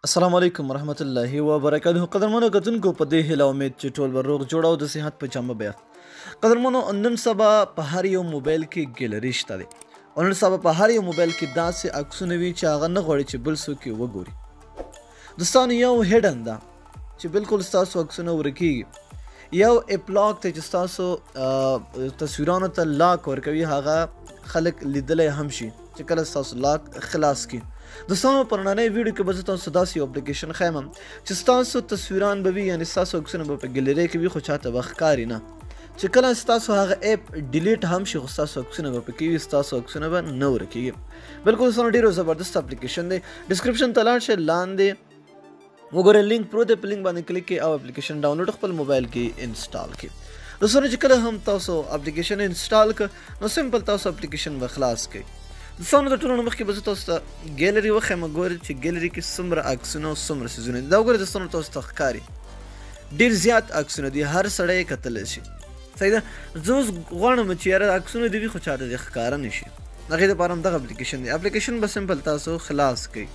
السلام علیکم ورحمت الله وبرکاته. قدرمنو کتونکو، په دې هیله امید چې ټول به روغ جوړ او د صحت په جامه به یاست. قدرمنو، نن سبا په هر یو موبایل کې ګیلري شته دی او نن سبا په هر یو موبایل کې داسې عکسونه وي چې هغه نه غواړي چې بل څوک یې وګوري. دوستانو، یو hidden ده چې بالکل ستاسو عکسونه ورکیږي، یو app lock ته چې ستاسو تصویرانو ته lock ورکوي، هغه خلک لیدلی هم شي چې کله ستاسو lock خلاص کړي. دوستانو، په نننۍ ویډیو کې به زه تاسو داسې یو اپلیکیشن ښیم چې ستاسو تصویران به وي، یعنې ستاسو عکسونه به په ګیلري کې وي خو چاته به ښکاري نه، چې کله ستاسو هغه app delete هم شي خو ستاسو عکسونه به پکې وي، ستاسو عکسونه به نه ورکیږي. بالکل دوستانو، ډېر زبردست اپلیکیشن دی. description ته لاړ شئ، لاندې وګورئ لینک پروت دی، په لینک باندې کلیک کړئ او اپلیکیشن download خپل موبایل کې install کړئ. دوستانو، چې کله هم تاسو اپلیکیشن install کړ نو simple تاسو اپلیکیشن به خلاص کړئ. دوستانو، د ټولو نه مخکې به زه تاسو ته ګیلري وښیم، ګورئ چې ګیلري کې څومره عکسونه او څومره څیزونه دي. دا وګورئ دوستانو، تاسو ته ښکاري ډېر زیات عکسونه دي، هر سړی یې کتلی شي. صحیح ده، زه اوس غواړم چې یاره عکسونه دې وي خو چاته دې ښکاره نه شي، هغې دپاره هم دغه اپلیکیشن دی. اپلیکیشن به simple تاسو خلاص کړئ.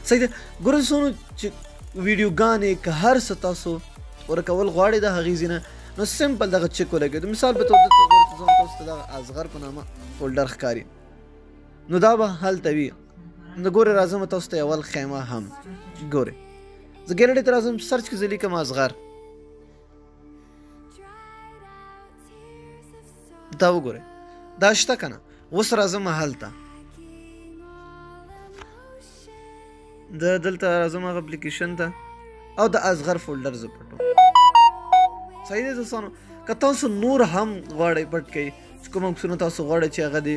صحیح ده، ګورئ دوستانو چې ویډیوګانې که هر څه تاسو ورکول غواړئ د هغې ځای نه، نو simple دغه check ولګوئ. د مثال په تور دلته ګورئ ځان تاسو ته دغه اصغر په نامه folder ښکاري، نو دا به هلته وي. نو ګورئ راځم تاسو ته اول خیمه هم ګورئ، زه ګیلري ته راځم، search کې زه لیکم اصغر، دا وګورئ دا شته که نه. اوس راځم هلته، د دلته راځم هغه اپلیکیشن ته او د اصغر folder زه پټوم. صحیح دی دوستانو، که تاسو نور هم غواړئ پټ کړئ چې کوم عکسونه تاسو غواړئ چې هغه دې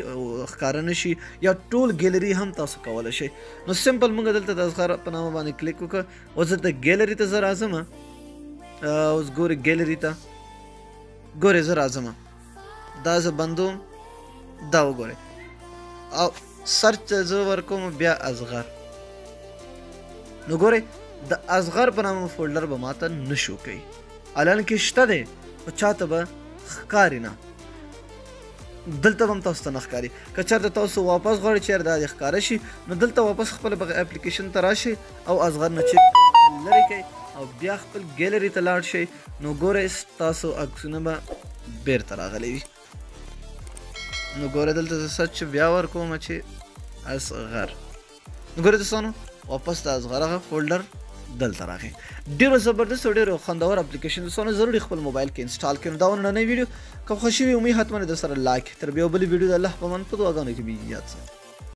ښکاره نه شي یا ټول ګیلري هم تاسو کولی شئ، نو simple موږ دلته د اصغر په نامه باندې کلیک وکړه. اوس دلته ګیلري ته زه راځم، اوس ګورئ ګیلري ته ګورئ زه راځم، دا زه بندوم، دا وګورئ او search ته زه ورکوم بیا اصغر. نو ګورئ د اصغر په نامه folder به ماته نه شو کوي، الان کې شته دی خو چاته به ښکاري نه، دلته به هم تاسو ته نه ښکاري. که چېرته تاسو واپس غواړئ چې یاره دا دې ښکاره شي، نو دلته واپس خپل بغه اپلیکیشن ته راشئ او اصغر نه check لرې کړئ او بیا خپل ګیلري ته لاړ شئ، نو ګورئ ستاسو عکسونه به بیرته راغلي وي. نو ګورئ دلته زه search بیا ورکوم چې اصغر، نو ګورئ دوستانو واپس د اصغر هغه folder دلته راغی. ډېر زبردست او ډېر خوندور اپلیکیشن دوستانو، ضروري خپل موبایل کې install کړئ. دا و نننۍ ویډیو، که خوښ شوي امید حتما در سره like. تر بیا بلې ویډیو د الله په امان په دعاګانو کې به یاد ساتئ.